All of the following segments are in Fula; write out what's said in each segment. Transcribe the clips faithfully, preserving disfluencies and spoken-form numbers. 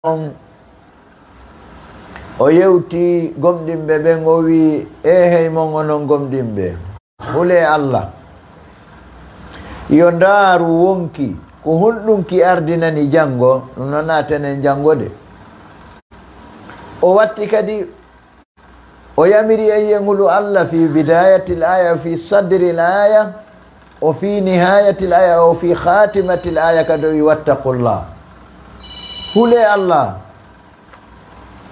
on, o yewti gomɗinɓe ɓen, o wi'i: "Eehey mon onon gomɗinɓe, hulee Allah. Yo ndaaru wonki, ko honɗum ki ardinani janngo?" Ɗum noon naatenen janngo de. O watti kadi, o yamiri en yen hulu Allah fi bidayatil aya, fi sadril aya, o fi nihayatil aya, o fi khatimatil aya kadi o wi: "Wattaqullah." Hulee Allah.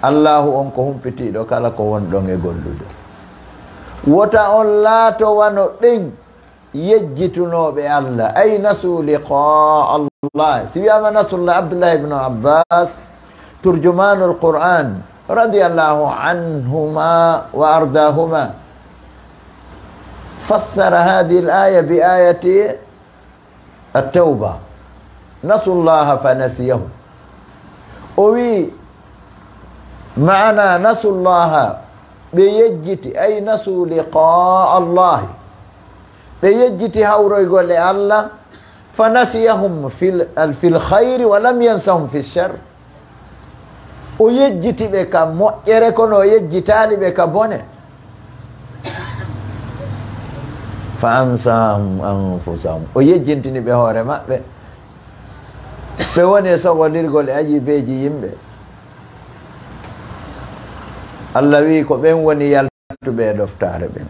Allahu on ko humpitiiɗo kala ko wonɗon e gollude. Wota on laato wano ɓen yejjitunooɓe Allah, ay nasu liqa Allah. Si wi'aama nasrullah, Abdullah ibn Abbas, turjumanul Qur'an, radiyallahu anhuma wa ardahuma, fassara hadhihi al-aya bi ayati at-Tawba, "Nasullaha fa nasiyahum." O wi, maana nasullaha, ɓe yejjiti, ay nasu liqa Allahi. Ɓe yejjiti hawroygol e Allah, fa nasiyahum fil, al, fil khayri wa lam yansahum fi shar. O yejjiti ɓe ka moƴƴere, kono o yejjitaali ɓe ka bone. Fa ansahum anfusahum. O yejjintini ɓe hoore maɓɓe. Ɓe woni e soɓondirgol e ayibeeji yimɓe. Allah wi'i ko ɓen woni yaltuɓe e ɗoftaare ɓen.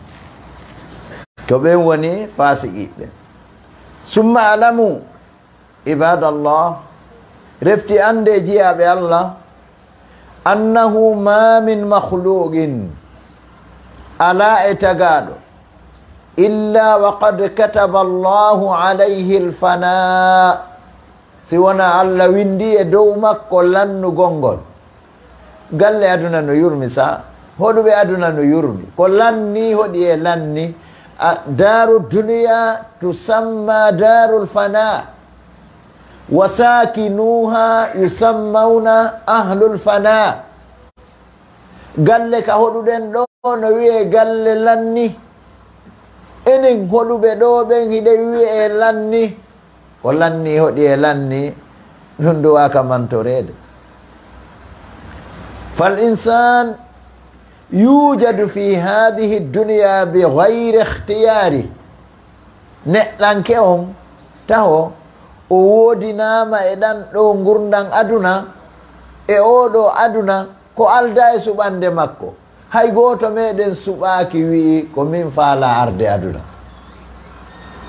Ko ɓen woni faasiqiiɓe. Summa alamu, ibadallah, refti annde jiyaaɓe Allah, annahu ma min makhluqin, alaa e tagaaɗo, illa wa qad kataba Allahu alayhi al-fana, si wonaa Allah winndi e dow makko lannugol ngol. Galle aduna no yurmi sa, hoɗuɓe aduna no yurmi. Ko lanni, hoɗi e lanni. A, daru duniya tusamma darul fana. Wa sakinuha yusammawna ahlul fana. Galle ka hoɗuɗen ɗo no wi'e galle lanni. Enen hoɗuɓe ɗo ɓen hiɗe wi'e lanni. Ko lanni hoɗi e lanni, ɗum duwaaka mantoreede. Fal insan yujadu fi hadihi dunya bi gayri ikhtiyari. Neɗɗanke on, taho, o woodinaama e ɗan ɗo ngurndan aduna, e oo ɗo aduna, ko aldaa e suɓannde makko. Hay gooto meɗen suɓaaki wi'i, "Ko min faalaa arde aduna."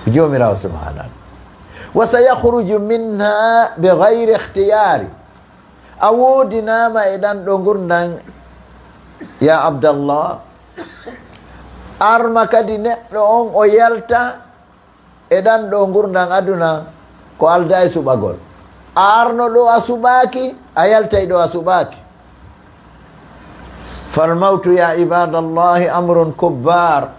Joomiraawo subhanahu. Wa sayakhruju minha bi gayri ikhtiyari. A woodinaama e ɗan ɗo ngurndan, ya Abdallah. Arma kadi neɗɗo on o yalta e ɗan ɗo ngurndan aduna ko aldaa e suɓagol. A arno ɗo a suɓaaki, a yaltay ɗo a suɓaaki. Fal mawtu ya ibadallahi amrun kubbar.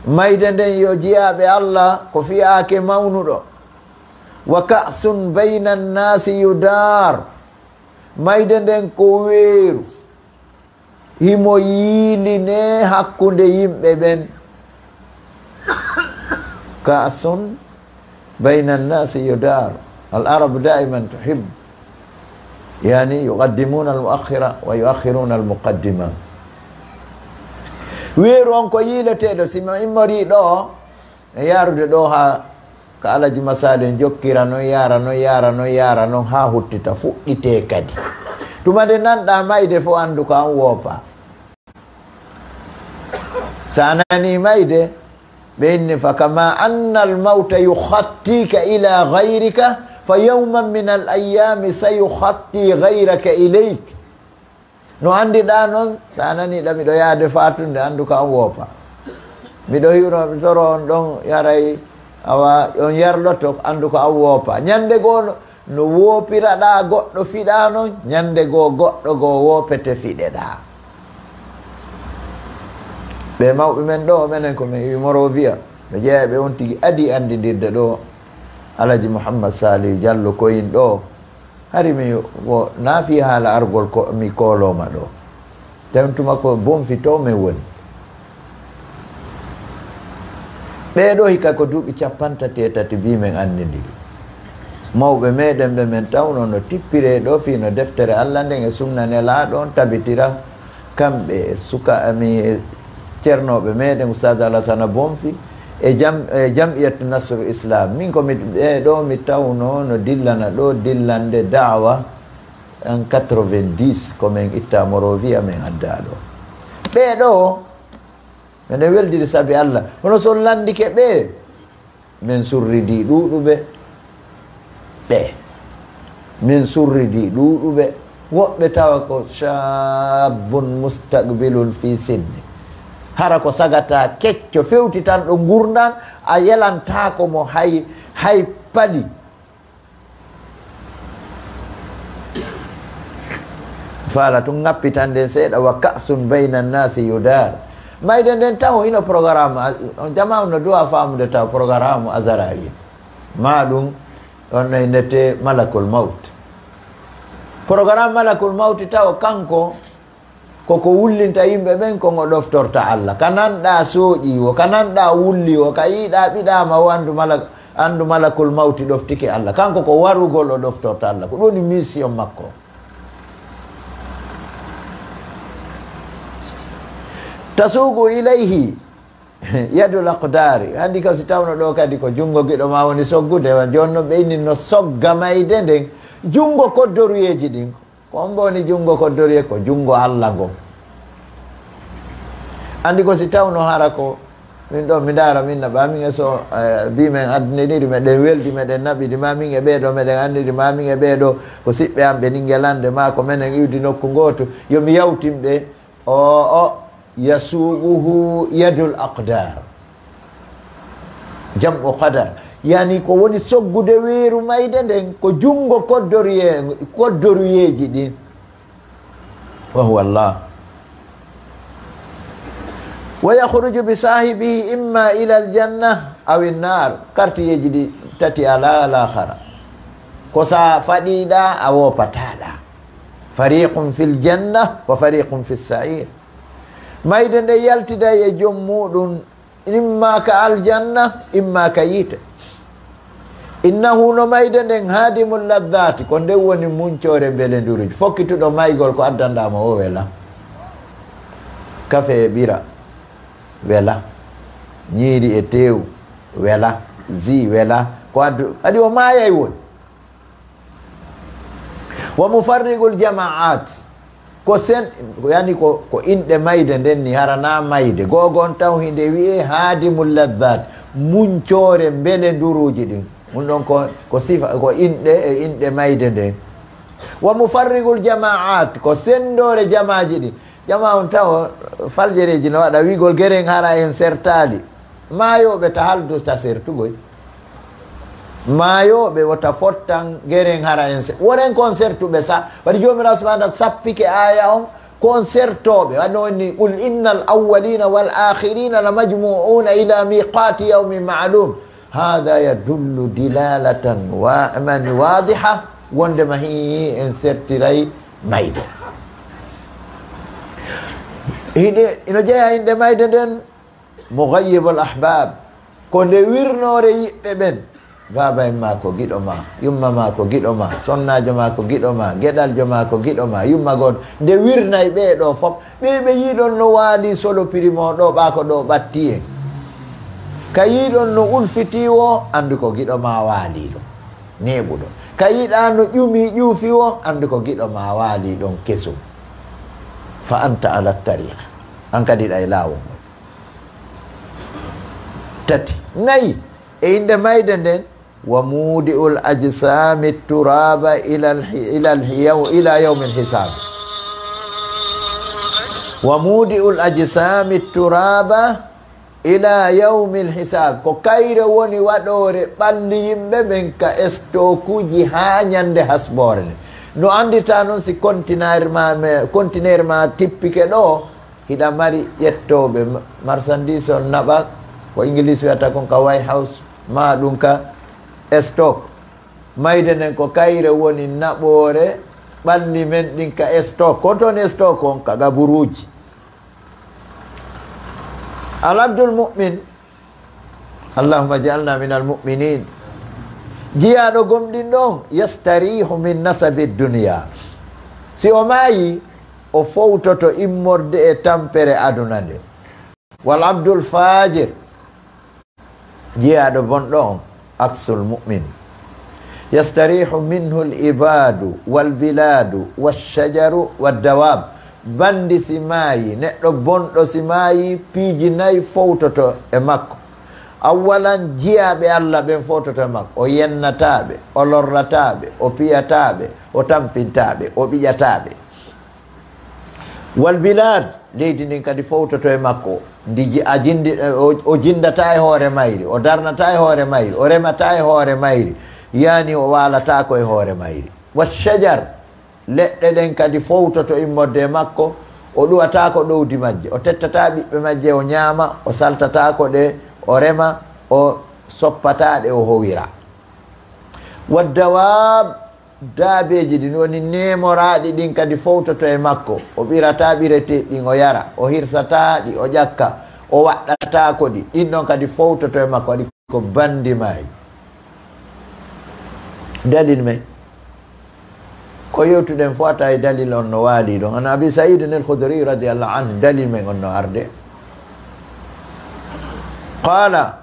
Mayde nden yo jiyaaɓe Allah ko fiyaake mawnuɗo. Wa ka'sun bayna nnaasi yudar. Mayde nden ko weeru. Himo yiilinee hakkunde yimɓe ɓen. Ka'sun bayna nnaasi yudar. Al arabu daiman tuhib. Yani yuqaddimuna al muakhira wa yuakhiruna al muqaddima. Weeru on ko yiileteeɗo, si mo immorii ɗo, e yaarude ɗo haa ka Alaji Masali en jokkira non, yaara non, yaara non, yaara non, haa huttita, fuɗɗitee kadi. Tuma nde nanɗaa mayde fof, anndu ko an woopa. Sa nanii mayde, ɓe inni fa kama anna al mawta yukhattika ila gayrika, fa yawman min al ayyami sayukhatti gayraka ilayk. No anndiɗaa non, so a nanii ɗa miɗo yaade faatunde, anndu ko an woopa. Miɗo hiwno, mi toro on ɗon yaray, awa, on yarloto, anndu ko an woopa. Ñannde goo no, no woopiraɗaa goɗɗo fiɗaa non, ñannde goo goɗɗo goo woopete fiɗeɗaa. Ɓe mawɓe men ɗo, menen ko min iwi Morovia, no jeyaa ɓe on tigi adii anndindirde ɗo, Alaji Muhammad Salihu Jallo Koyin ɗo, hari mi wo, naa fii haala argol ko, mi koolooma ɗo. Tawin tuma ko bonfi to min woni. Ɓee ɗo hikka ko duuɓi cappanɗe tati e tati bii men anndindiri. Mawɓe meɗen ɓe men tawno no tippiree ɗo fii no deftere Allah nden e sunna Nelaaɗo on tabitira, kamɓe e suka, ami, e cernooɓe meɗen, Oustaz Alassana Bonfi, e jam-, e Jam'iyat Nasrul Islam. Min ko mi, ɓee ɗo mi tawno no dillana ɗo dillande da'wa en quatre-vingt-dix, ko men itta Monrovia men adda ɗo. Ɓee ɗo, meɗen weldiri sabi Allah. Kono so on landike ɓe, men surridii ɗuuɗuɓe. Ɓe. Men surridii ɗuuɗuɓe. Woɓɓe tawa ko shaabun mustaqbilun fi sinni. Hara ko sagata kecco fewtitanɗo ngurndan, a yelantaako mo hay, hay paɗi. Faala tun ŋappitan nden seeɗa, wa ka'sun bayna nnaasi yudaar. Mayde nden taw hino programme, a-, on jama on no duwa faamude taw programme Azarail. Ma ɗum, on no innete Malakul Mawt. Programme Malakul Mawti taw kanko, ko ko wullinta yimɓe ɓen, ko ngo ɗoftorta Allah. Ka nanɗa sooƴi wo, ka nanɗa wulli wo, ka yiɗa ɓiɗama wo, andu Malak-, andu Malakul Mawti ɗoftike Allah. Kanko ko warugol o ɗoftorta Allah. Ko ɗum woni mission makko. Tasuuqu ilayhi yadul aqdaari. Hanndi ko si tawno ɗo kadi ko junngo giɗo ma woni soggude, wa jooni noon ɓe inni no sogga mayde nden, junngo koddoruyeeji ɗin. Ko on woni junngo koddoruye? Ko junngo Alla ngon. Anndi ko si tawno hara ko min ɗo mi ndaara min naɓa min e so, eh, mbi men addiniri meɗen weldi meɗen naɓidi ma min e ɓee ɗo meɗen anndiri ma min e ɓee ɗo ko siɓɓe am ɓe ningelande ma ko menen iwdi nokku ngootu yo mi yawtin ɓe. O, o, yasuquhu yadul aqdar. Jam'u qadar. Yani ko woni soggude weeru mayde nden ko junngo koddoriye-, koddoruyeeji ɗin. Wa huwa Allah. Wa yakhruju bi sahibihi imma ila al janna aw an nar. Kartiyeeji ɗi tati ala, ala khara. Ko sa faɗiɗa a wopataɗa. Fariqun fil janna wa fariqun fis sa'ir. Mayde nde yaltiday e joom muɗum, imma ka aljanna, imma ka yiite. Innahu no mayde nden haadimul laddaati, ko nden woni muncoore mbelenduruji. Fokkituɗo maygol ko addanɗa mo o wela. Kafe e ɓira wela. Ñiiri e teewu wela. Zi wela. Ko addu-, kadi o maayay woni. Wa mufarriqul jamaat. Ko sen, yani ko, ko inɗe mayde nden ni harana mayde. Gogon taw hinde wi'e haadimul laddat. Muncoore mbelenduruji ɗin. Ɗum ɗon ko, ko sifa, ko inɗe e inɗe mayde nden. Wa mufarriqul jamaat. Ko sendoore jamaaji ɗin. Jama on taw faljereeji no waɗa wi'gol geren hara en sertaali. Maayooɓe ta haldu ta sertugoy. Maayooɓe wota fottan geren hara en se-, woren kon sertuɓe sa. Waɗi Joomiraaɗo Subhaanahu wa Ta'aala sappike aaya on, kon sertooɓe. Waɗi no woni, "Qul innal awwalina wal akhirina la majmu'una ila miqati yawmin ma'lum." Hada yadullu dilalatan wa, mani wadiha, wondema hi en sertiray mayde. Hiɗe, ino jeya inɗe mayde nden, Mughayyibul ahbab, ko nde wirnoore yiɓɓe ɓen. Baaba en ma ko giɗo ma, yumma ma ko giɗo ma, sonnaajo ma ko giɗo ma, geɗaljo ma ko giɗo ma, yumma gooto. Nde wirnay ɓee ɗoo fof. Ɓee ɓe yiiɗon no waali solo piri mo ɗoo, ɓaa ko ɗoo ɓatti en. Ka yiiɗon no ulfiti wo, anndu ko giɗo ma waali ɗon, neeɓuɗo. Ka yiɗa no ƴumi ƴuufi wo, anndu ko giɗo ma waali ɗon kesum. Fa anta ala tariqa. An kadi ɗa e laawol ngol. Tati. Nayi, e innde mayde nden, wa mudi'ul ajsami turaba ila al-, ila al-, yaw-, ila yawmil hisab. Wa mudi'ul ajsami turaba ila yawmil hisab. Ko kayre woni waɗoore ɓalli yimɓe ɓen ka estokuji haa ñande hasboore nde. No anndita noon si kontineer ma, me-, kontineer ma tippike ɗo, hiɗa mari ƴettooɓe ma-, marchandise on naɓa, ko English wiyata kon ka White House, ma ɗum ka stock. Mayde nden ko kayre woni naɓoore ɓalli men ɗin ka stock. Ko toon stock on ka gaburuuji. Al abdul mu'min, Allahumma ja'alna min al mu'minin. Jiyaaɗo gomɗinɗo on, yastarihu min nasabi dunya. Si o maayi, o fowtoto immorde e tampere aduna nde. Wal abdul fajir, jiyaaɗo bonɗo on, aksul mu'min. Yastarihu minhu al ibadu wal biladu wash shajaru wad dawab. Bandi si maayi, neɗɗo bonɗo si maayi, piiji nayi fowtoto e makko. Awwalan, jiyaaɓe Allah ɓen fowtoto e makko. O yennataaɓe, o lorrataaɓe, o piyataaɓe, o tampintaaɓe, o ɓiƴataaɓe. Wal bilad, leydi ndin kadi fowtoto e makko. Ndi ji-, a jindi-, o, o jindataa e hoore mayri, o darnataa e hoore mayri, o remataa e hoore mayri, yaani o waalataako e hoore mayri. Wa shajar, leɗɗe ɗen kadi fowtoto immorde e makko, o ɗuwataako ɗowdi majje, o tettataa ɓiɓɓe majje o ñaama, o saltataako ɗe o rema, o soppataa ɗe o howira. Wa dawab, daabeeji ɗin woni neemoraaɗi ɗin kadi fowtoto e makko. O ɓirataa ɓireteeɗi ɗin o yara, o hirsataa ɗi o ƴakka, o waɗɗataako ɗi. Ɗin ɗon kadi fowtoto e makko, waɗi ko bandi maayi. Dalil men. Ko yewtuɗen fof a tawi dalil on no waali ɗon. An Abi Sa'id al-Khudri radiyallahu anhu, dalil men on no arde. Qala,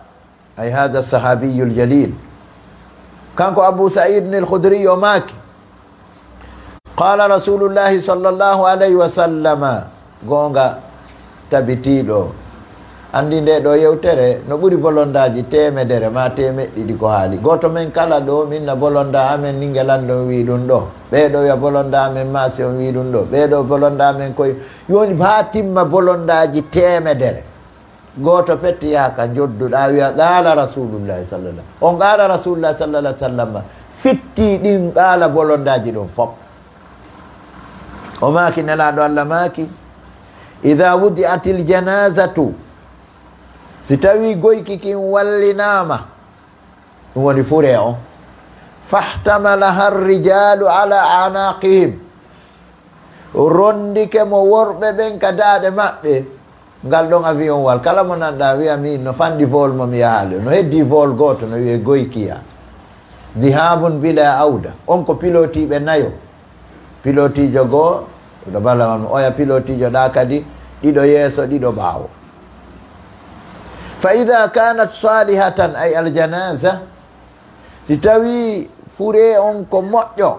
ay hada sahabiyul jalil. Kanko Abu Sa'id al-Khudri o maaki, qala Rasulullahi sallallahu alayhi wa sallama, goonga tabitiiɗo. Anndi nde ɗo yewtere no ɓuri bolondaaji teemedere ma teemeɗɗe ɗiɗi ko haali. Gooto men kala ɗo, min na bolonda amen Ningelan ɗon wii ɗum ɗo. Ɓee ɗo wiya bolonda amen Maasi on wii ɗum ɗo. Ɓee ɗo bolonda amen koye. Yoni haa timma bolondaaji teemedere. Gooto petti yaha ka njodduɗaa wiya, qaala Rasulullahi sallallahu. On qaala Rasulullahi sallallahu alaihi wasallam. Fitti ɗin qaala bolondaaji ɗum fop. O maaki, Nelaaɗo Allah maaki, "Idha wudi'atil janazatu." Si tawi goyki kin wallinaama, ɗum woni fure on. "Fahtamalaha ar-rijalu ala anaqihim." Rondike mo worɓe ɓen ka daaɗe maɓɓe. Ngal ɗon avion wal, kala mo nanɗa wiya, "Min no fanɗi vol mo mi yahaali." No heddi vol gooto, no wiye Goykiya. Dhihabun bila auda. On ko pilotiiɓe nayo. Pilotiijo goo, ɗo bala on oya pilotiijo ɗa kadi, ɗiɗo yeeso, ɗiɗo ɓaawo. Fa idha kanat salihatan, ay al janaza, si tawi fure on ko moƴƴo,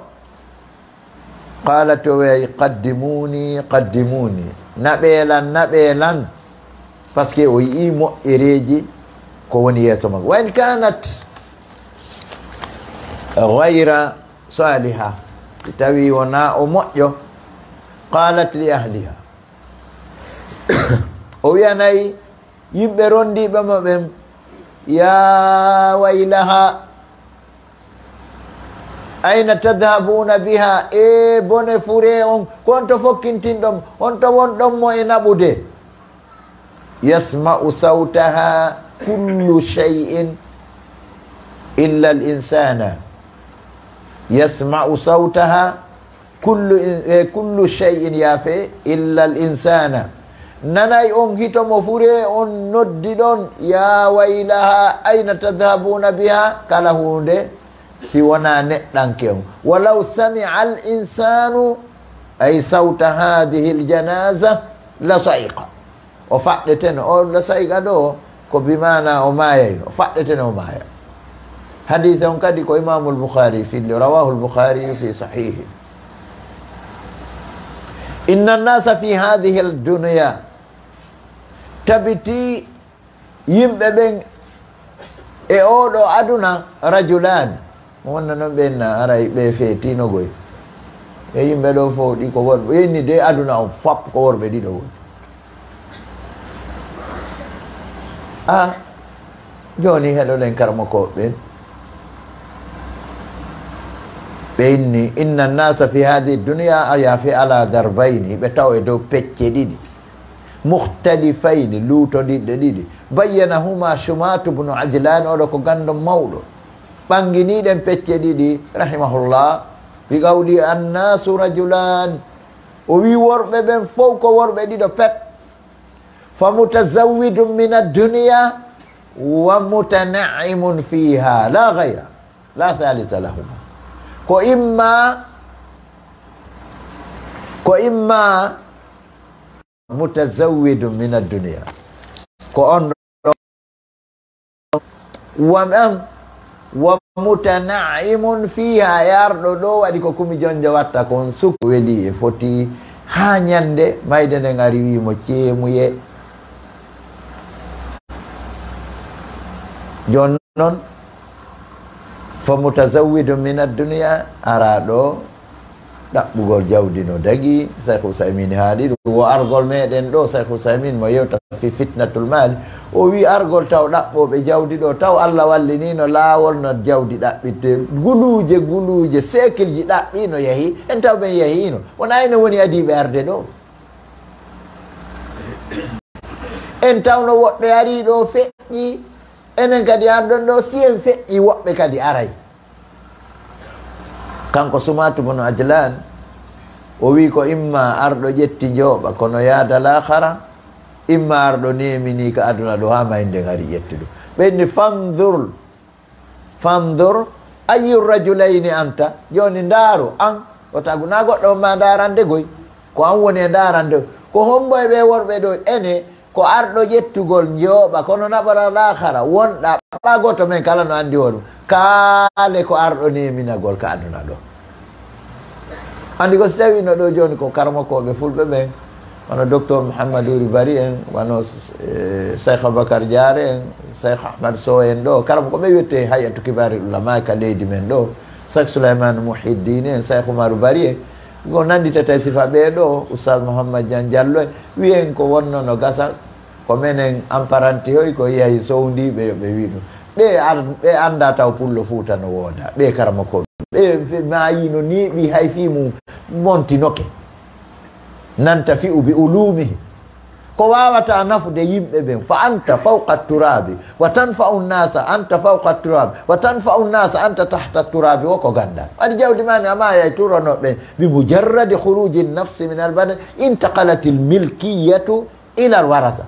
qalat, o wi'ay, "Qaddimuni, qaddimuni, naɓee lan, naɓee lan." Parce que o yi'i moƴƴereeji ko woni yeeso makko. Wa in kanat ghayra saliha, si tawi wona o moƴƴo, qalat li ahliha, o wi'anay yimɓe rondiiɓe mo ɓen, "Ya waylaha, ayna tadhhabuna biha?" E bone fure on, ko on to fokkintinɗon, on to wonɗon mo e naɓude? Yasma'u sawtaha kullu shay'in illa al-insana. Yasma'u sawtaha kullu in-, e kullu shay'in, yaafe, illa al-insana. Nanay on hito mo fure on noddi ɗon, "Ya waylaha, ayna tadhhabuna biha?" Kala huunde, si wona neɗɗanke on. "Walaw sami'a al-insanu, ay sawta hadhihi al-janaza, la sa'iqa." O faɗɗeteno, o la sa'iqa ɗo, ko bi maana o maayayno, o faɗɗeteno o maaya. Hadith on kadi ko Imamul Bukhari filli, rawahu al-Bukhari fi sahihi. Inna an-nasa fi hadhihi ad-dunya, tabiti yimɓe ɓen e oɗo aduna, rajulani. Wonna noon ɓen na aray ɓe feetino goy. E yimɓe ɗo fof ɗi ko worɓe. Yenni de aduna on fop ko worɓe ɗiɗo woni. A, jooni heɗoɗen karmokooɓe ɓen. Ɓe inni, "Inna an-nasa fi hadhihi dunya, a yaafi, ala darbayni, ɓe taw e dow pecce ɗiɗi. Mukhtalifayni, luutondirɗe ɗiɗi. Bayyanahuma Shumatu bnu Ajlan, oɗo ko ganndo mawɗo. Ɓanngini ɗen pecce ɗiɗi, rahimahullah, bi qawli, 'Annasu rajulan.'" O wi worɓe ɓen fow ko worɓe ɗiɗo pet. "Fa mutazawwidun min ad-dunya wa mutana'im fiha, la ghayra." La thalitha lahuma. Ko imma, ko imma mutazawwidun min ad-dunya. Ko on ɗo, wa, am, wa mutana'imun fiha, e arɗo ɗo waɗi ko kumi jonjo watta kon suku weli e foti ha ñande mayde nden ari wi mo ceemuye. Jon non, fa mutazawwidun min ad-dunya, ara ɗo ɗaɓɓugol jawdi no dagi. Cheikh Ousaymin haali ɗum. Wo argol meɗen ɗo, Cheikh Ousaymin mo yewta fi fitnatul mali, o wi argol taw ɗaɓɓoɓe jawdi ɗo, taw Allah wallinino laawol no jawdi ɗaɓɓitte, guluuje, guluuje, siècle ji ɗaɓɓi no yahi, en taw ɓen yahino. Wona ene woni adiɓe arde ɗo. En tawno woɓɓe ari ɗo feƴƴi, enen kadi arɗon ɗo, si en feƴƴi, woɓɓe kadi aray. Kanko Sumatu bun Ajlan, o wi ko imma arɗo ƴetti njooɓa, kono yaada laakhara, imma arɗo nemini ka aduna ɗo, ha mayde ngari ƴetti ɗum. Ɓe inni, "Fanzur, fanzur, ayyu rajulayni anta?" Joni ndaaru, an, o tagu na goɗɗo on ma ndaarande goy. Ko an woni e ndaarande. Ko hombo e ɓe worɓe ɗo, ene, ko arɗo ƴettugol njooɓa, kono naɓora laakhara, wonɗa, ɓa goto men kala no andi o ɗum. Kaale ko arɗo neminagol ka aduna ɗo. Andi ko si tawi no ɗo joni ko karamokoɓe fulɓe ɓen, wano Docteur Mouhamadou Ry Barry en, wano, eh, Cheikh Aboubacar Diarra en, Cheikh Ahmad Sow en ɗo, karamoko ɓe wiyete Hay'atu Kibaril Ulama ka leydi men ɗo, Cheikh Souleymane Mouhiddine en, Cheikh Oumarou Barry en, ko nanditata e sifa ɓe ɗo, Oustaz Mouhammad Diagne Diallo en, wiyen ko wonno no gasa, ko menen apprenti hoy ko yahi sowndiɓe yo ɓe wi ɗum. Ɓe ar-, ɓe anda taw pullo Fuuta no wooda. Ɓe karamokoɓe. Ɓe fe-, maayino ni ɓi hay fii mum montinoke. Nantafi'u bi ulumihim. Ko wawata nafude yimɓe ɓen. Fa anta fawqa turabi. Wa tanfa'u nasa anta fawqa turabi. Wa tanfa'u nasa anta tahta turabi. Wo ko ganda. Waɗi jawdi ma ni a maayay turono ɓen. Bi mujarradi khuruji nafsi min al badan. Intaqalatil milkiyatu ilal warasa.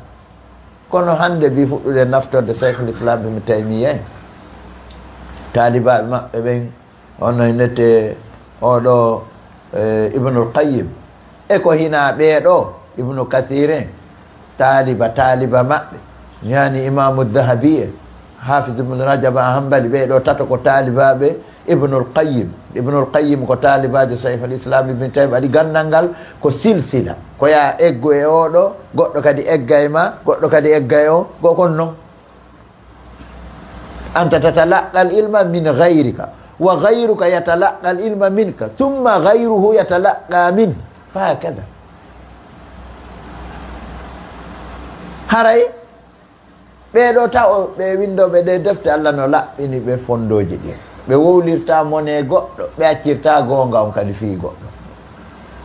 Kono hande bi fuɗɗude naftorde Cheikhul Islam Ibn Taymiyya en. Taalibaɓe maɓɓe ɓen, ono e nete oɗo, eh, Ibnul Qayyim. E ko hina ɓeeɗo, Ibnu Kathir en, taaliba, taaliba maɓɓe. Ñaani Imamu Dhahabi en, Hafiz Ibn Rajab a Hanbali, ɓeeɗo tato ko taalibaɓe Ibnul Qayyim. Ibnul Qayyim ko taalibajo Shaykhul Islam Ibn Taymiyya, waɗi gandal ngal ko silsila. Ko ya eggu e oɗo, goɗɗo kadi egga e ma, goɗɗo kadi egga e o, go kon non. Anta tatalaqqa al ilma min ghayrika, wa ghayruka yatalaqqa al ilma minka, thumma ghayruhu yatalaqqa min, fa hakadha. Haray ɓeeɗo taw, ɓe winndooɓe ɗe defte, Allah no laɓɓini ɓe fonndooji ɗin. Ɓe wowlirta mone goɗɗo, ɓe accirta goonga on kadi fii goɗɗo.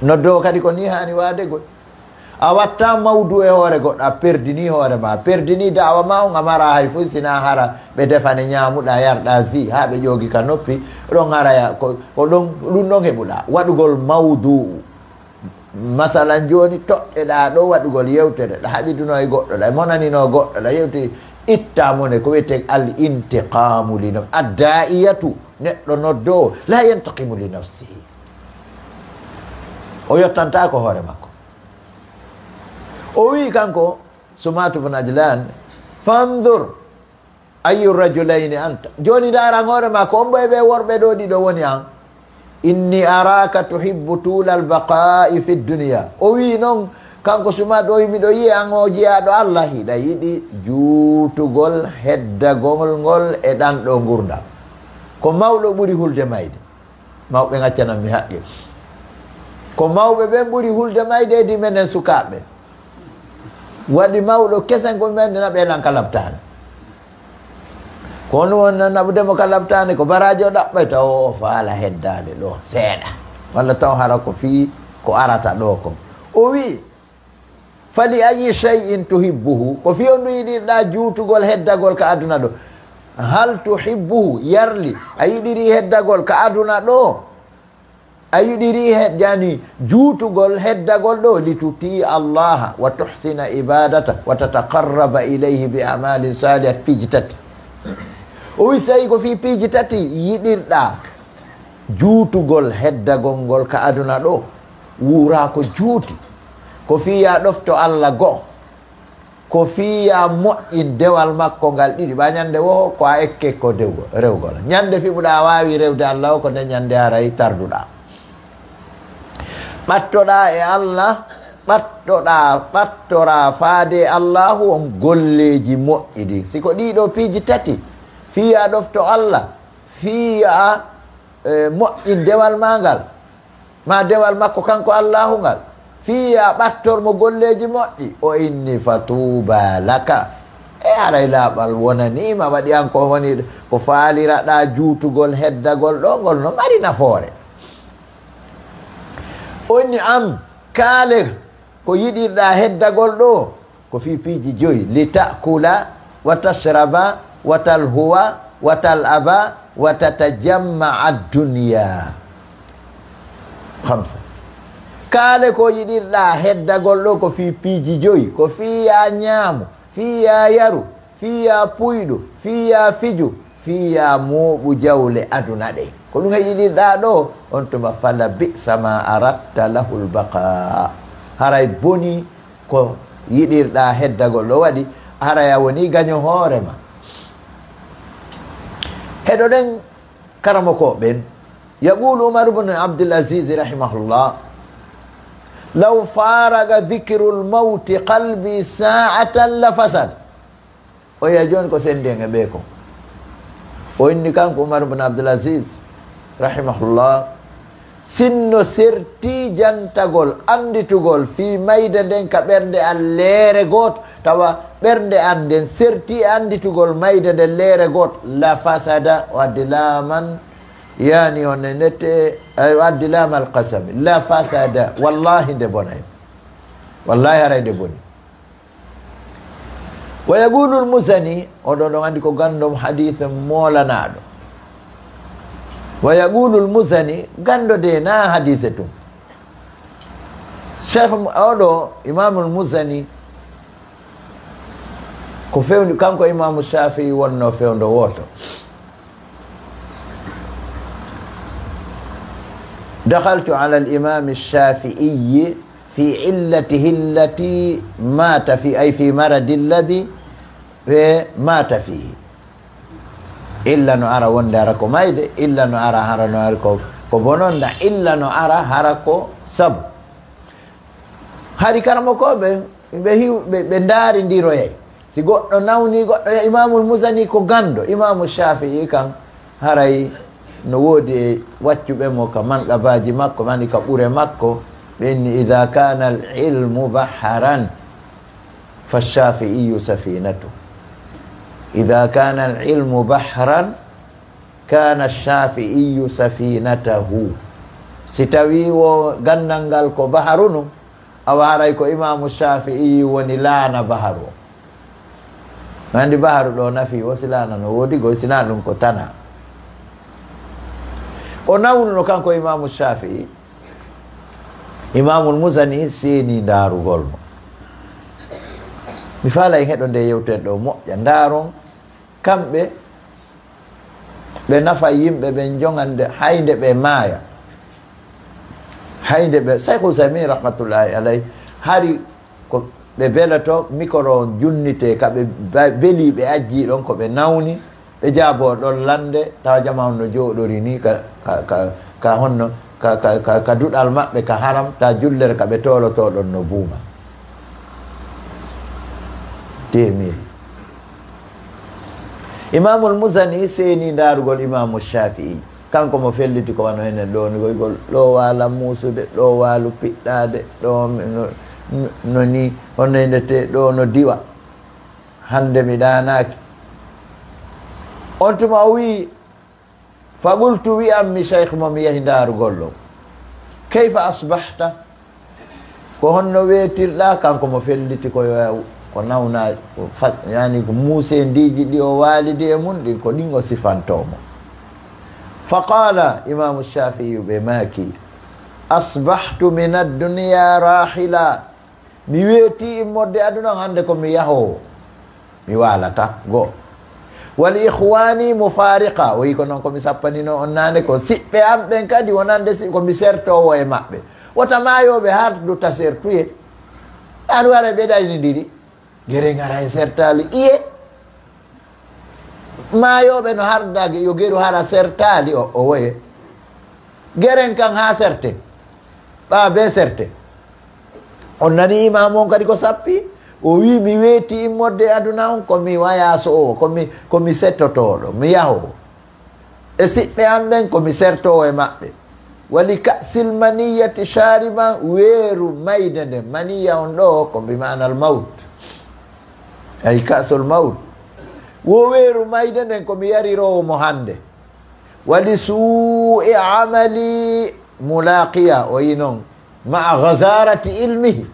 Noddo kadi ko ni haani waade gol. A watta mawdu e hoore goɗɗo, a perdini hoore ma, a perdini da'wa ma on, a mara hay foy sina hara ɓe defane ñaamuɗa, yarɗa zi, haa ɓe ƴoogi ka noppi, ɗon haraya ko, ko ɗon, ɗum ɗon heɓuɗa. Waɗugol mawdu. Masalan, jooni toɗɗeɗaa ɗo waɗugol yewtere, ɗa haɓiduno e goɗɗo, ɗa monanino goɗɗo, ɗa yewti, itta mone, ko wiyetee al intiqamu li nafsi. Addaa'iyatu, neɗɗo noddoowo, la yantaqimu li nafsihi. O yottantaako hoore makko. O wi'i kanko, Sumatu bun Ajlan, fanzur, ayyu rajulayni anta? Jooni ndaaran hoore ma, ko hombo e ɓee worɓe ɗoo ɗiɗo woni an? Inni araka tuhibbu tulal baqa'i fid dunya. O wi'i non, kanko Sumatu, o wi'i, miɗo yi'i an o jiyaaɗo Allah, hiɗa yiɗi juutugol heddagol ngol e ɗan ɗoo ngurndan. Ko mawɗo ɓuri hulde mayde. Mawɓe ngaccanan mi haqqe. Ko mawɓe ɓen ɓuri hulde mayde e di menen sukaaɓe. Waɗi mawɗo kesen ko men na ɓe nan ka labtaani. Ko on won na naɓude mo ka labtaani, ko baraaji o ɗaɓɓay taw o faala heddaade ɗo seeɗa. Walla taw hara ko fii ko arata ɗo ko. O wi'i, fali ayyi shay'in tuhibbuhu? Ko fii on ɗum yiɗirɗa juutugol heddagol ka aduna ɗo? Hal tuhibbuhu? Yarli, a yiɗiri heddagol ka aduna ɗo? A yiɗiri he-, yani, juutugol heddagol ɗo, li tuti Allaha wa tuhsina ibadata wa tataqarraba ilayhi bi amalin salihat, piiji tati. O wi, so tawi ko fii piiji tati yiɗirɗaa juutugol heddagol ngol ka aduna ɗo, wuuraa ko juuti, ko fii yaa ɗofto Alla goo, ko fii yaa moƴƴin dewal makko ngal ɗiɗi, ɓa ñande woo ko a ekke ko dewgo-, rewgol. Ñande fiɓuɗaa a waawi rewde Alla o, ko nde ñande haray tarduɗaa. Ɓattoɗaa e Alla, ɓattoɗaa, ɓattoraa faade e Allaahu on golleeji moƴƴi ɗin. Si ko ɗii ɗoo piiji tati, fii yaa ɗofto Alla, fii yaa, eh, moƴƴin dewal maa ngal, maa dewal makko kanko Allaahu ngal, fii yaa ɓattor mo golleeji moƴƴi, o inni, "Fa tuuba laka." E haray laaɓal wonanii ma, waɗi an ko woni ko faaliraɗaa juutugol heddagol ɗoo ngol no mari nafoore. O inni, "Am, kaale ko yiɗirɗaa heddagol ɗoo, ko fii piiji joyi, li ta'kula, wa tashraba, wa talhuwa, wa tal'aba, wa tatajamma'a ad-dunya." Khamsa. Kaale ko yiɗirɗaa heddagol ɗoo, ko fii piiji joyi, ko fii yaa ñaamu, fii yaa yaru, fii yaa puyɗu, fii yaa fiju, fii yaa mooɓu jawle aduna ɗe. Ko ɗum yiɗirɗaa ɗoo, on tuma, "Fala bi'sa ma aratta lahul baqa." Haray boni ko yiɗirɗaa heddagol ɗoo, waɗi haray a woni gaño hoore ma. Heɗoɗen karamokooɓe ɓen. Yaqulu Umar ibn Abdul Aziz rahimahullah, "Law faraga dhikrul mawti qalbi sa'atan la fasad." O yiya jooni ko senndi en e ɓee kon. O inni kanko Umar ibn Abdul Aziz, rahimahullah, sinno serti jantagol, annditugol fii mayde nden ka ɓernde an leere gooto, tawa ɓernde an nden serti e annditugol mayde nden leere gooto, la fasada, o addi laaman, yani on e nette, ay, o addi laamal qasami, la fasada, wallahi nde bonay. Wallahi haray nde boni. Wa yaqulul Muzani, oɗo ɗon anndi ko ganndo hadiise moolanaaɗo. Wa yaqulul Muzani, ganndo de na hadiise tun. Cheikh mu-, oɗo Imamul Muzani, ko fewndi, kanko Imamu Shafi'i wonno fewndo wooto. دخلت على الإمام الشافعي في علته التي مات في، أي في مرض الذي مات فيه. Illa no ara wonde ara ko mayde, illa no ara hara no ara ko, ko bononda, illa no ara hara ko sabu. Hari karamokooɓe, ɓe hiw-, ɓe, ɓe ndaarindiroyay. Si goɗɗo nawni goɗɗo, ya Imamul Muzani ko ganndo, Imamu Shafi'i kan haray no woodi e waccuɓe mo ka manqabaaji makko, mani ka ɓure makko, ɓe inni, "Idha kana al-ilmu baharan, fa Shafi'iyu safinatu. Idha kana al-ilmu bahran, kana Shafi'iyu safinatahu." Si tawi wo ganndal ngal ko baharunu, awa haray ko Imamu Shafi'i woni laana baharu o. Anndi baharu ɗo nafi o, si laana no woodi gol, si na ɗum ko tana. O nawnuno kanko Imamu Shafi'i, Imamul Muzani seeni ndaarugol mo. Mi faalay heɗo nde yewtere ɗo moƴƴa, ndaaron kamɓe ɓe nafa yimɓe ɓen jongande, haynde ɓe maaya. Haynde ɓe, Cheikh Ousaymin rahmatullahi alayh, hari ko ɓe belato, mikoro on junnite, ka ɓe ba-, beli, ɓe ajji ɗon ko ɓe nawni, ɓe jaabo ɗon lande, tawa jama on no jooɗori ni ka, ka, ka, ka honno, ka, ka, ka, ka duɗal maɓɓe ka haram, ta jullere ka ɓe tooloto ɗon no buuma. Deux mille. Imamul Muzani seeni ndaarugol Imamu Shafi'i. Kanko mo felliti ko wano enen ɗo ni, koygol ɗo waala muusude, ɗo waalu piɗɗaade, ɗo mi-, no, no, no ni, hono e ndete ɗo no diwa. Hande mi ɗaanaaki. On tuma o wi'i, "Fa qultu," wi'an mi Cheikh mo mi yahi ndaarugol ɗo, "Kayfa asbahta?" Ko honno weetirɗaa? Kanko mo felliti ko yo, ko nawna, ko fa-, yani ko muusendiiji ɗi o waalidi e mun ɗin, ko ɗin o sifantoo mo. Fa qaala, Imaamu Shaafi'i ɓe maaki, "Asbahtu min ad-dunya rahila." Mi weetii immorde aduna, hande ko mi yahoowo. Mi waalata, go. Wal ikhwani mufariqa, o wi ko noon ko mi sappanino on naane, ko siɓɓe am ɓen kadi wonande si ko mi sertowo e maɓɓe. Wota maayooɓe hardu ta sertuye. An wara ɓe ɗaynidiri. Gere ngara e sertaali iye. Maayooɓe no harda yo geru hara sertaali o, o woye. Geren kan haa serte. Ɓaa be serte. On nani imaamu on kadi ko sappi? O wi mi weeti immorde e aduna on, ko mi wayaaso o, ko mi, ko mi settotooɗo, mi yahowo. E siɓɓe am ɓen, ko mi sertowo e maɓɓe. Wali ka'sil maniyati shariban, weeru mayde nden. Maniya on ɗo, ko bi ma'anal mawt. Ay ka'sul mawt. Wo weeru mayde nden, ko mi yariroowo mo hande. Wali suu'i amali mulaqiya, o yi non. Ma'a ghazarati ilmihi.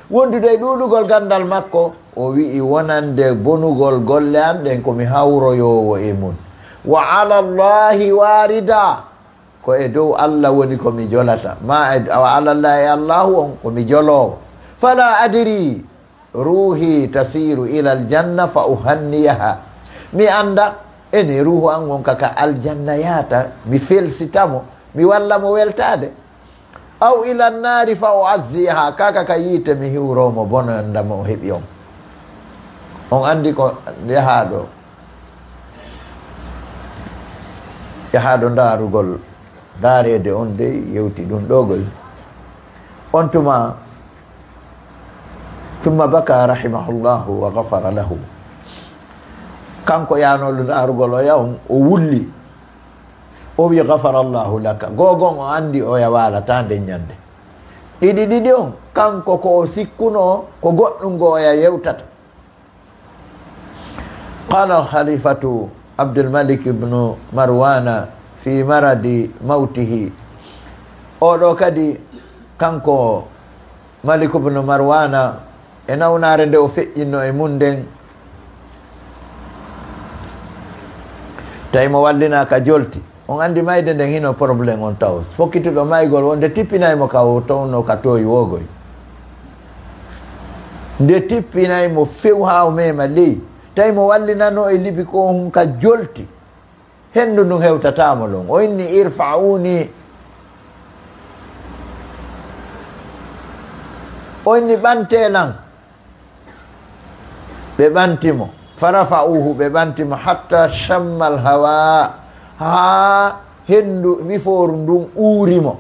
Wondude e ɗuuɗugol ganndal makko, o wi'i wonande bonugol golle an ɗen ko mi hawroyoowo e mun. Wa ala Allahi warida, ko e dow Allah woni ko mi jolata. Ma e, wa ala Allahi e Allahu on ko mi joloowo. Fala adri, ruhi tasiru ila aljanna fa uhanniyaha. Mi annda, ene ruhu an on ka, ka aljanna yaata, mi felsita mo, mi walla mo weltaade. Aw ila nnaari fa uazziha, kaka ka yiite mi hiwro mo bonanda mo o heɓi on. On anndi ko yahaaɗo, yahaaɗo ndaarugol, ndaareede on dey yewti ɗum ɗo goy. On tuma, thumma baka rahimahullahu wa ghafara lahu. Kanko yaanolo ndaarugol o yaw, o wulli. O wi, "Ghafarallahu laka." Gogon o anndi oya waalata nden ñande. Ɗiɗi ɗiɗi on, kanko ko o sikkuno ko goɗɗum ngo oya yewtata. Qala al-khalifatu Abdul Malik ibn Marwana fi maradi mawtihi. Oɗo kadi kanko Malik ibn Marwana, e nawnaare nde o feƴƴinno e mun nden, tawi mo wallinaaka jolti. On anndi mayde nden hino problème on taw. Fokkituɗo maygol wonde tippinay mo ka o tawno ka tooyi wogoy. Nde tippinay mo few haa o mema ley. Tawi mo wallinano e libi ko on ka jolti. Hendu ndun hewtataamo ɗon. O inni, "Irfa'uni." O inni, "Ɓantee lan." Ɓe ɓanti mo. Farafa'uhu, ɓe ɓanti mo, hatta shammal hawa, haa hendu wifooru ndun uuri mo.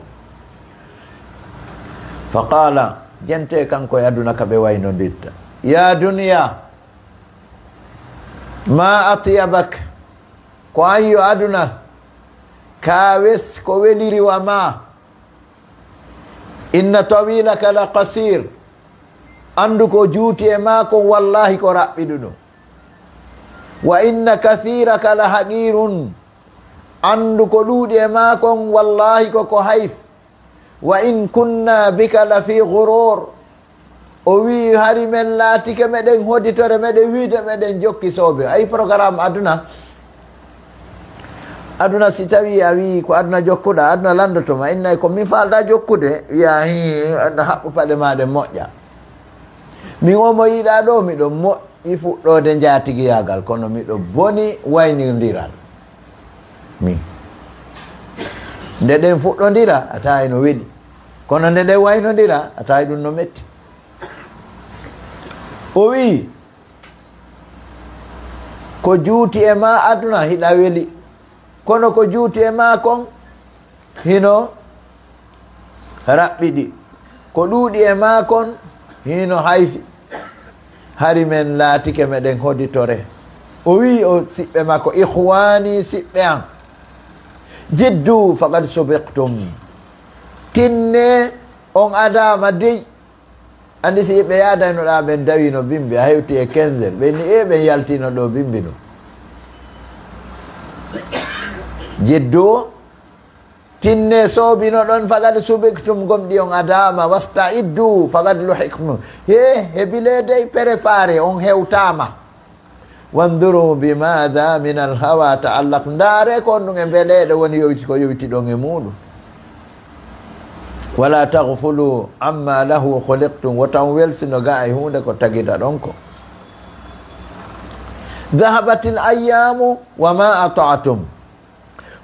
Faqala, jente kanko e aduna ka ɓe waynondirta. Ya duniya, ma atyabak. Ko an yo aduna, ka wes ko weliri wa ma. Inna tawilaka la qasir. Andu ko juuti e ma kon, wallahi ko raɓɓiɗuɗo. Wa inna kathiraka la haqirun. Andu ko ɗuuɗi e ma kon, wallahi ko ko hayf. Wa in kunna bika la fi ghurur. O wi'i, hari men laatike meɗen hoditore, meɗen wiide meɗen jokki soobe. Ayi programme aduna. Aduna si tawi a wi'i ko aduna jokkuɗa, aduna landoto ma, innay ko min faalɗa jokkude, wi'a, "Hii, aduna haɓɓu paɗe ma ɗen moƴƴa." Min o mo yiɗa ɗo, miɗo moƴƴi fuɗɗoode njaatigiyaagal, kono miɗo boni waynindiral. Min. Nde ɗen fuɗɗondira, a tawi no weli. Kono nde ɗen waynondira, a tawi ɗum no metti. O wi'i, ko juuti e ma aduna hiɗa weli, kono ko juuti e ma kon hino raɓɓiɗi, ko ɗuuɗi e ma kon hino hayfi. Hari men laatike meɗen hoditore. O wi'i o siɓɓe makko, "Ikhwani, siɓɓe an, jiddu faqad subiqtum." Tinne on adaama dey. Anndi si ɓe yaadaynoɗaa ɓen dawino bimbi, a hewti e quinze heures. Ɓe ni, "E ɓen yaltino ɗo bimbi no." Jeddu o, tinne soobino ɗon, faqad subiktum, gomɗi on adaama, wasta'iddu, faqad luhiqtum. He, he bileedey, préparé, on hewtaama. Wanduru bi maada min al hawa ta'allaq. Ndaare ko on ɗum e mbeleeɗe woni yowti ko yowti ɗon e muuɗum. Wala taghfulu amma lahu khuliqtum. Wota on welsino ga e huunde ko tagida ɗon ko. ذهبت الأيام وما أطعتم،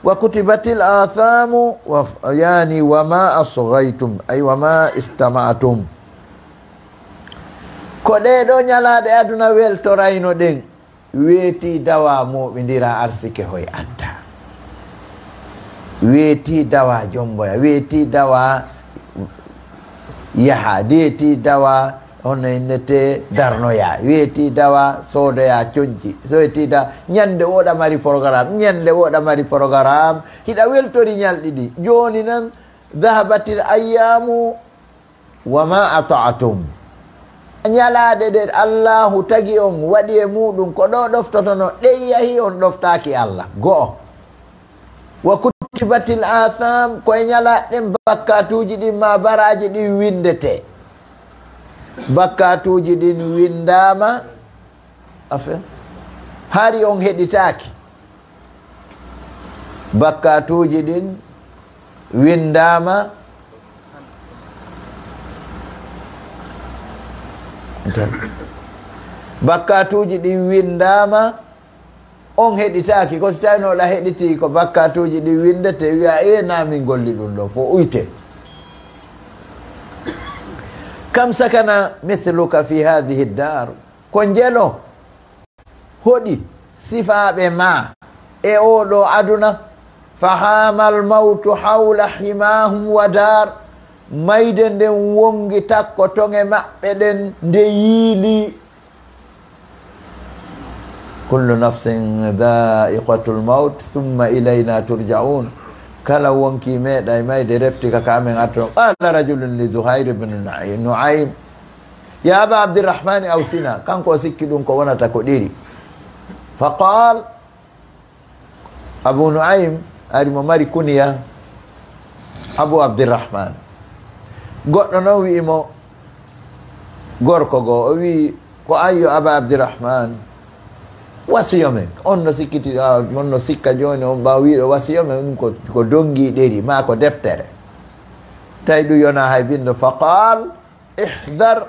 وكتبت الآثام و، يعني وما أصغيتم، أي وما استمعتم. Ko ɗee ɗoo ñalaaɗe aduna weltorayno ɗen, weetii dawa mooɓindira arsike hoy adda. Weetii dawa jomboya, weetii dawa yaha, weetii dawa hono innete darnoya, weetii dawa soodoya conci, weetii da ñande woɗa mari programme, ñande woɗa mari programme, hiɗa weltori ñalɗi ɗi. Jooni nan, ذهبت الأيام وما أطعتم. Ñalaaɗe ɗe Allaahu tagi on, waɗi e muuɗum ko ɗo ɗoftotono, ɗe yahi, on ɗoftaaki Allah. Go'o. وكتبت الآثام, ko e ñalaaɗe ɗen bakkaatuuji ɗin ma baraaji ɗin winndete. Bakkaatuuji ɗin winndaama, afe, hari on heɗitaaki. Bakkaatuuji ɗin winndaama. Bakkaatuuji ɗin winndaama, on heɗitaaki. Ko si tawino ɗa heɗiti ko bakkaatuuji ɗin winndete, wiya, "Ee, na min golli ɗum ɗo, fo uyte." كم سكن مثلك في هذه الدار. Ko njelo hoɗi sifaaɓe ma e oo ɗoo aduna? فحام الموت حول حماهم ودار. Mayde nden wongi takko toŋe maɓɓe ɗen nde yiili. كل نفس ذائقة الموت ثم إلينا ترجعون. Kala wonki meeɗay mayde refti ka ka amen artoɗon. قال رجل لزهير بن نعيم، يا أبا عبد الرحمن أوصنا. Kanko o sikki ɗum ko wonata ko ɗeri. فقال، Abu Nu'aym ari mo mari kuniya Abu Abdirrahman. Goɗɗo non wi'i mo, gorko goo, o wi'i, "Ko an yo Aba Abdirrahman, wasiyo men." On no sikkiti, ah, on no sikka jooni, on ɓaawa wi'uɗo wasiyo men, ɗum ko, ko donngi ɗeri, maa ko deftere. Tawi ɗum yona hay binndo. فقال، احذر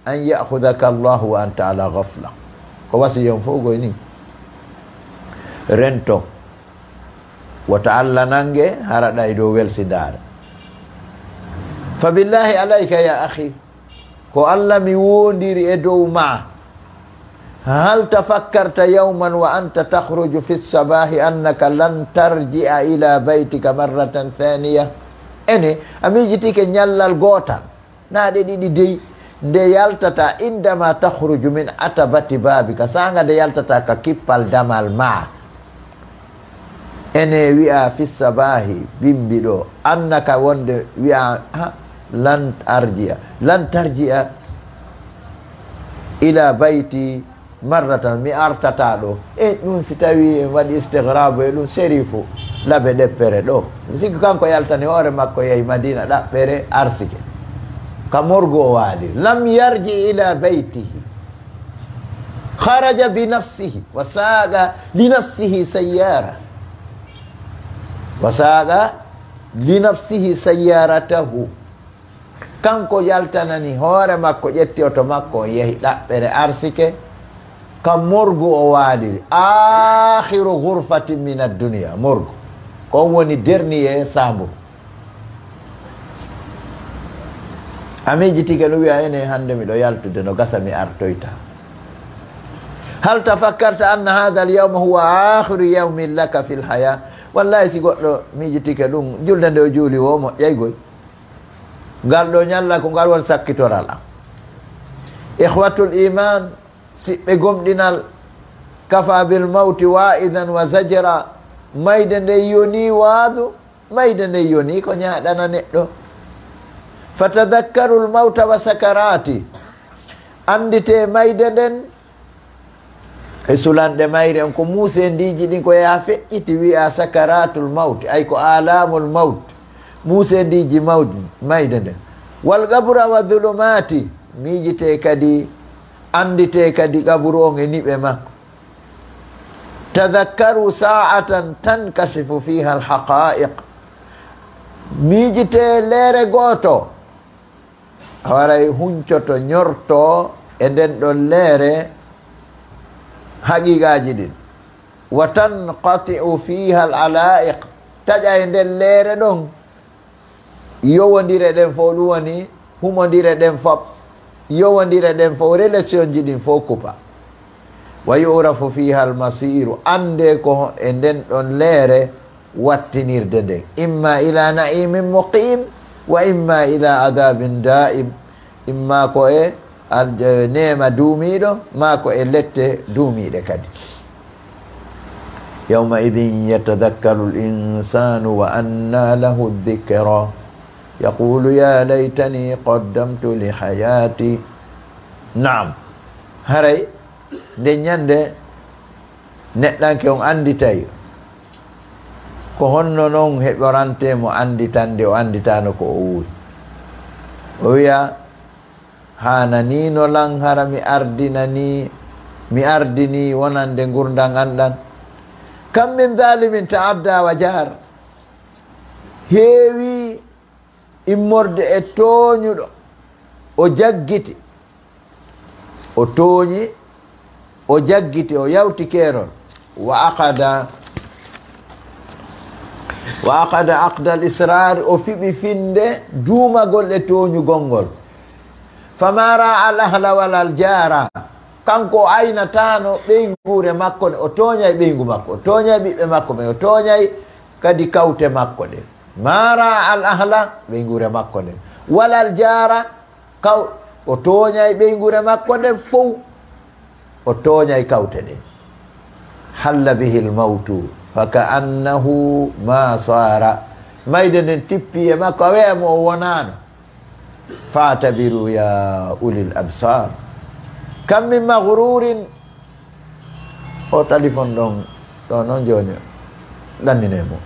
أن يأخذك الله وأنت على غفلة. Ko wasiyo on fof ko ni. Rento. Wota Alla nange, hara ɗa e dow welsindaare. فبالله عليك يا أخي. Ko Alla mi woondiri e dow ma. هل تفكرت يوما وأنت تخرج في الصباح أنك لن ترجع إلى بيتك مرة ثانية؟ Ene, a miijitike ñallal gootal, na ɗe ɗiɗi dey, nde yaltata, عندما تخرج من عتبة بابك, saanga nde yaltata ka kippal damal ma. Ene wi'a في الصباح, bimbi ɗo, أنك, wonde wi'a, ha, لن أرجع، لن ترجع إلى بيتي مرة, mi artata ɗo. E ɗum si tawi en waɗi istigrabu e ɗum, Serifu, labe ɗeppere ɗo. Mi sikki kanko yaltani hoore makko, yahi Madina ɗaɓɓere arsike. Ka morgu o waali. لم يرجع إلى بيته. خرج بنفسه وساق لنفسه سيارة. وساق لنفسه سيارته. Kanko yaltanani hoore makko, ƴetti oto makko, o yehi ɗaɓɓere arsike, ka morgu o waaliri. آخر غرفة من الدنيا, morgu. Ko on woni dernier chambre. A miijitike no wi'a, ene hannde miɗo yaltude, no gasa mi artoyta. هل تفكرت أن هذا اليوم هو آخر يوم لك في الحياة؟ Wallahi, si goɗɗo miijitike ɗum, julde nde o juuli wo moƴƴaygoy. Ngal ɗo ñalla ko ngal woni sakkitoral am. إخوة الإيمان, siɓɓe gomɗinal, كفى بالموت واعظا وزجرا. Mayde nde yoni waadu, mayde nde yoni ko ñaaɗana neɗɗo. فتذكروا الموت وسكراته. Anndite mayde nden e sulanɗe mayre on, ko muusendiiji ɗin ko yaha feƴƴiti, wi'a sakaratul mawti, ay ko alamul mawt, muusendiiji mawdi, mayde nden. والقبر وظلماته, miijite kadi, anndite kadi qaburu on e niɓe makko. تذكروا ساعة تنكشف فيها الحقائق. Miijite leere gooto, a waray huncoto, ñorto e nden ɗon leere, haqiqaaji ɗin. Wa tanqati'u fiha al alaiq, taƴa e nden leere ɗon, yowondire ɗen fof, ɗum woni humondire ɗen fof, yowondire ɗen fof, relation ji ɗin fof kupa. Wa yu'rafu fiha al masiru, annde ko e nden ɗon leere wattinirde nden, imma ila na'imin muqim wa imma ila adabin da'im, imma ko e al- eh, neema duumiiɗo, maa ko e lette duumiiɗe kadi. Yawma idin yatadakkaru al insanu wa anna lahu dhikra, yaqulu ya laytani qaddamtu li hayati. Naam, haray nde ñande neɗɗanke on annditay ko honno non heɓorante mo annditande o annditaano ko o wuuri. O wiya, haananiino lan hara mi ardinani, mi ardini wonande ngurndan an ɗan. Kam min zalimin ta'adda wa jar. Heewi immorde e tooñuɗo, o jaggiti, o tooñi, o jaggiti, o yawti keerol. Wa aqada, wa aqada aqda al israr, o fiɓi finde duumagol e tooñugol ngol. Fama ra'a al ahla wala al jara, kanko o aynataano ɓeynguure makko nde, o tooñay ɓeyngu makko, o tooñay ɓiɓɓe makko ɓen, o tooñay kadi kawte makko ɗen. Ma ra'a al ahla, ɓeynguure makko nden, wala al jara, kaw o tooñay ɓeynguure makko nden fow, o tooñay kawte ɗen. Halla bihi al mawtu fa ka annahu ma sara, mayde nden tippi e makko, a weya mo o wonaano. Fa'tabiru ya ulil absar. Kam min maghrurin. O téléphone ɗon ɗo noon jooni, ɗannine mo.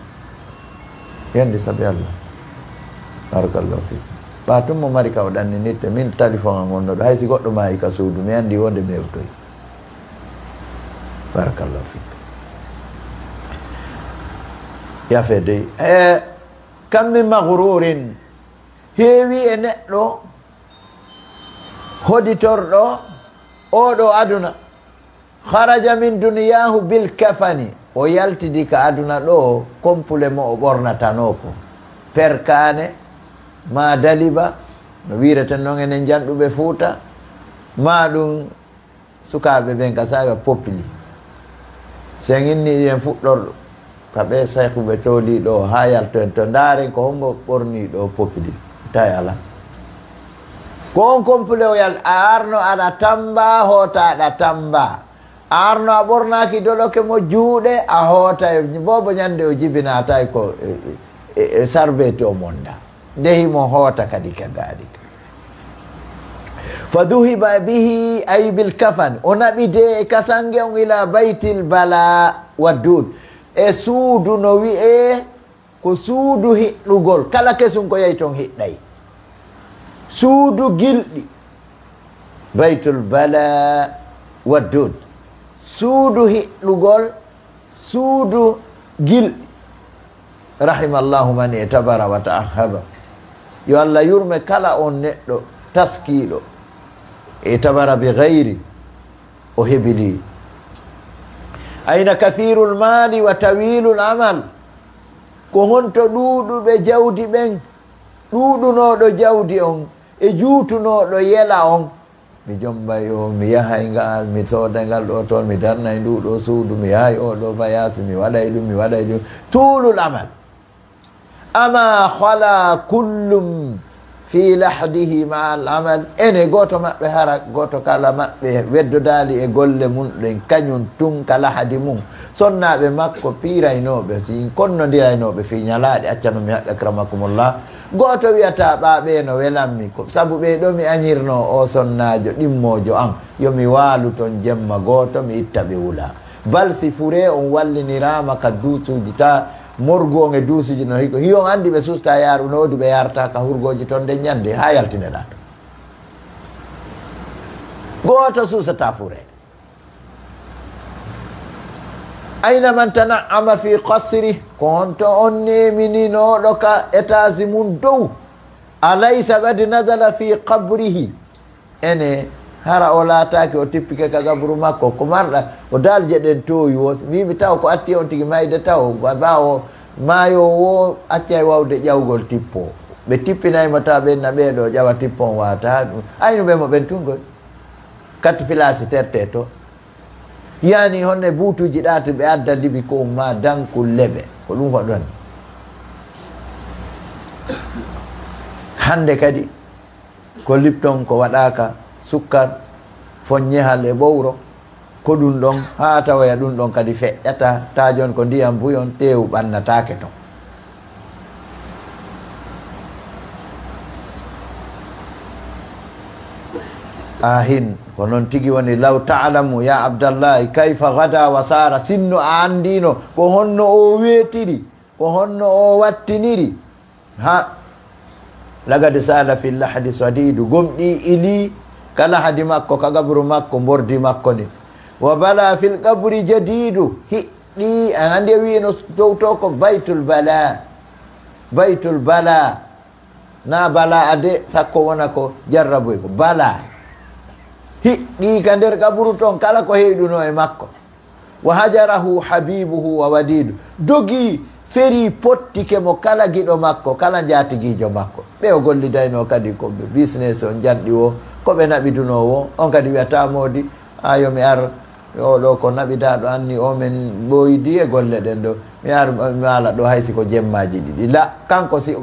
Yandi sabi Allah. Barakallahu fik. Ɓa tun mo mari ka o ɗanninitte, min téléphone an wonno ɗo, hay si goɗɗo maayi ka suudu, mi anndi wonde mi hewtoyi. Barakallahu fik. Yafe dey. E kam min maghrurin, heewi e neɗɗo hoditorɗo oɗo aduna. Kharaja min duniyahu bil kafani, o yaltidi ka aduna ɗo kompule mo o ɓornatanoo ko perkaane, ma daliba, no wiireten noon enen janɗuɓe Fuuta, ma ɗum sukaaɓe ɓen ka saaga popili. Sen inni ɗi en fuɗɗorɗo ka ɓe saykuɓe toolii ɗo haa yaltoen to, ndaaren ko hombo ɓornii ɗo popili. Tawi alaa. Ko on kompule o yal-, a arno aɗa tamba, hoota aɗa tamba. A arno a ɓornaaki doloke mo juuɗe, a hoota e boobo ñande o jibinaatay ko e, e, e sarbeti o monda. Nde himo hoota kadi ka daalika. Fa duhiba bihi ay bil kafan. O naɓi de e kasange on ila baytil bala wa dud. E suudu no wi'e ko suudu hiɗɗugol. Kala kesun ko yahi ton hiɗɗay. Suudu gilɗi. Baytul bala wa dud. Suudu hiɗɗugol, suudu gilɗi. Rahimallahu man i'tabara wa ta'ahhaba. Yo Allah yurme kala on neɗɗo taskiiɗo. I'tabara bi ghayri, o hebili. Ayna kathirul mali wa tawilul amal. Ko honto ɗuuɗuɓe jawdi ɓen, ɗuuɗunooɗo jawdi on e juutunooɗo yela on? Mi jombay o, mi yahay ngal, mi sooday ngal ɗo toon, mi darnay ndu ɗo suudu, mi yahay o ɗo bayaasi, mi waɗay ɗum, mi waɗay ɗum. Tuulul amal. Ama khala kullum fi lahdihi ma al amal. Ene gooto maɓɓe hara, gooto kala maɓɓe weddodaali e golle mun ɗen, kañum tun ka lahadi mun. Sonnaaɓe makko piiraynooɓe, si konnondiraynooɓe fii ñalaaɗe, accano mi haqqe akramakumullah. Gooto wiyata ɓaa ɓee no welanmi ko, sabu ɓee ɗo mi añirnoo o sonnaajo ɗimmoojo an, yo mi waalu ton jemma gooto, mi itta ɓe wula. Bal si furee on walliniraama ka duusuuji ta, morgu on e duusuuji no hiko. Hiyon anndi ɓe suusta yaaru no wodi ɓe yaarta ka hurgooji ton nden ñande haa yaltineɗaa ton. Gooto suusata furee. Ayna man tana'ama fi qasri, ko honto on nemininooɗo ka etaasi mun dow? Alaysa qad nazala fi qabrihi? Ene Hara o laataaki, o tippike ka gaburu makko. Ko marɗa, o daalje ɗen toowi wo. Mimi taw ko atti on tigi mayde taw, ba-, ɓaawo maayo wo accay wawde ƴawgol tippo. Ɓe tippinay mo taw ɓen na ɓeeɗo ƴawa tippon waata. Aynu ɓe mo ɓen tun goni. Kati pilaasi terte to. Yani honne buutuuji ɗaati ɓe addandi ɓi ko ma danku leɓe. Ko ɗum waɗɗon. Hande kadi, ko Lipton ko waɗaaka, sukkar, foññehal e ɓowro, ko ɗum ɗon, haa tawoya ɗum ɗon kadi feƴƴata, taa jon ko ndiyam buyon, teewu ɓannataake ton. Ahin, ko noon tigi woni, law taalamu, ya Abdallahi, kayfa gada wa saara, sinno a anndino, ko honno o weetiri, ko honno o wattiniri, Ha, lagad saala fi lahdi sadiidu, gomɗii ilii ka lahdi makko, ka gabru makko, mbordi makko ndin. Wa bala fil qabri jadiidu, hiɗɗii, a anndi o wiino towto ko baytul bala, baytul bala, na bala ade, sakko wona ko jarraboy ko bala. Hiɗɗii ka nder gabru ton, kala ko heyɗuno e makko. Wa hajarahu habibuhu wa wadidu. Dogi, feri, pottike mo kala giɗo makko, kala njaatigiijo makko. Ɓe o gollidaynoo kadi ko ɓe business on janɗi wo, ko ɓe naɓidunoo wo, on kadi wiyata moodi, a yo mi ar, oɗo ko naɓidaaɗo anni o, men ɓooyidi e golle ɗen ɗo. Mi ar, mi waala ɗo hay si ko jemmaaji ɗiɗi. La, kanko si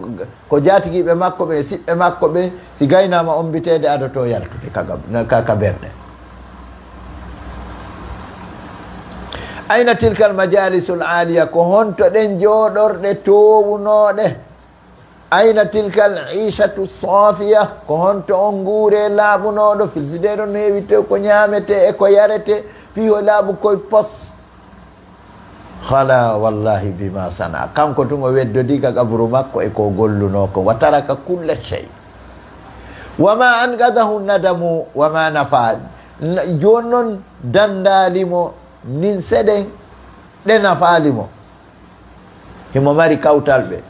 ko jaatigiiɓe makko ɓen, siɓɓe makko ɓen, si gaynaama ombiteede, adoto yaltude ka gab-, na, ka, ka berɗe. Ayna tilkal majalisul aaliya, ko honto ɗen jooɗorɗe toowunooɗe? Ayna tilkal iishatu saafiya, ko honto on nguure laaɓunooɗo, filsideeɗo no heewi tew ko ñaametee e ko yaretee, piiho laaɓu koye pos. Khala wallahi bima sana. Kanko tun o weddodii ka qabru makko e ko gollunoo ko. Wa taraka kulla shay. Wa ma anqadahu nadamu wa ma nafa. N-, jooni non dandaali mo nin seɗen ɗe nafaali mo. Himo mari kawtal ɓe.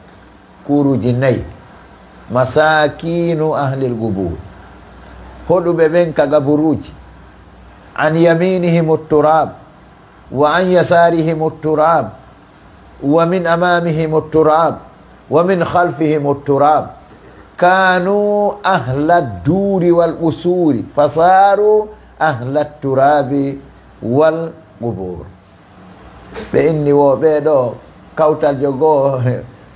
Kuuruuji nayi. Masakinu ahlil qubur. Hoɗuɓe ɓen ka gaburuuji. An yaminihim turab. وعن يسارهم التراب، ومن أمامهم التراب، ومن خلفهم التراب. كانوا أهل الدور والقصور، فصاروا أهل التراب والقبور. Ɓe inni wo ɓee ɗoo, kawtal jogoo,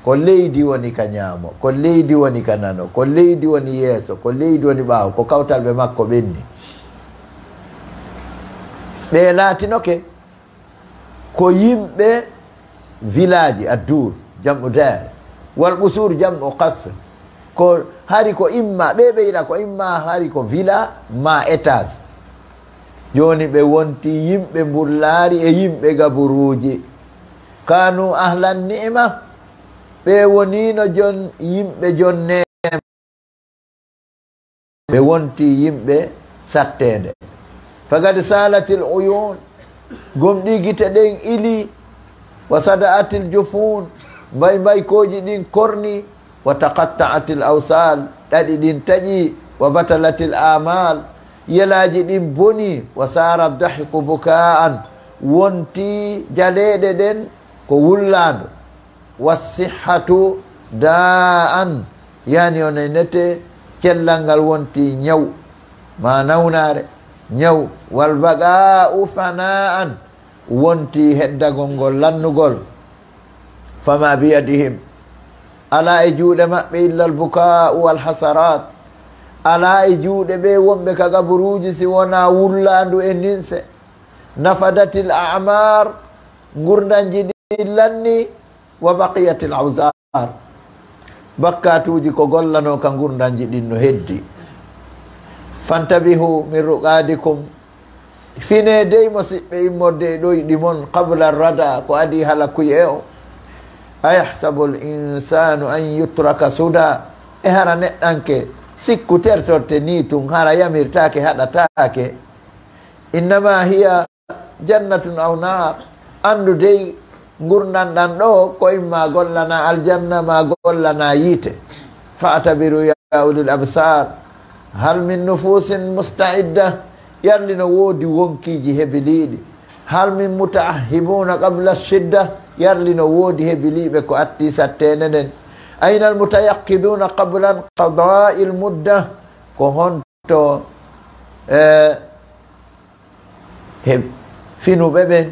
ko leydi woni ka ñaamo, ko leydi woni ka nano, ko leydi woni yeeso, ko leydi woni ɓaawo, ko kawtal ɓe makko ɓenni. Ɓe laatinoke ko yimɓe village, adduur, jam'u daar, wal qusuur, jam'u qasr. Ko hari ko imma, ɓe ɓeyra ko imma hari ko villa ma étage. Jooni ɓe wonti yimɓe mbullaari e yimɓe gaburuuji. Kanu ahlan ni'ma, ɓe woniino jon, yimɓe jon neema. Ɓe wonti yimɓe satteende. Faqad salatil uyun, gomɗii gite ɗen ilii, wa sada'atil jufun, mbaymaykooji ɗin korni, wa taqatta'atil awsal, ɗaɗi ɗin taƴii, wa batalatil amal, yelaaji ɗin bonii, wa sara dahku bukaan, wonti jaleeɗe ɗen ko wullaandu. Wassihhatu daan, yani o nenete, cellal ngal wonti ñaw, ma nawnaare, ñaw. Wal baqaa'u fanaan, wonti heddagol ngol lannugol. Fama biyadihim, alaa e juuɗe maɓɓe illal bukaa'u wal hasaraat, alaa e juuɗe ɓe wonɓe ka gaburuuji si wonaa wullaandu e ninse. Nafadatil a'maar, ngurndanji ɗin lanni. Wa baqiyatil awzar, bakkatuuji ko gollanoo ka ngurndanji ɗin no heddi. Fantabihu min ruqadikum, finee dey mo siɓɓe immorde e ɗoyɗi mon, qabla rada, ko adii halakuye o. Ayahsabul insanu an yutraka suda, e hara neɗɗanke sikku tertorte nii tun, hara yamirtaake, haɗataake? Innama hiya jannatun aw naar, anndu dey ngurndan ɗan ɗoo ko imma gollana aljanna ma gollana yiite. Fa'tabiru ya ulil absar, هل من نفوس مستعدة؟ Yarli no woodi wonkiiji hebiliiɗi. هل من متأهبون قبل الشدة؟ Yarli no woodi hebiliiɓe ko atti satteende nden. أين المتيقظون قبل انقضاء المدة؟ Ko honto e he finuɓe ɓen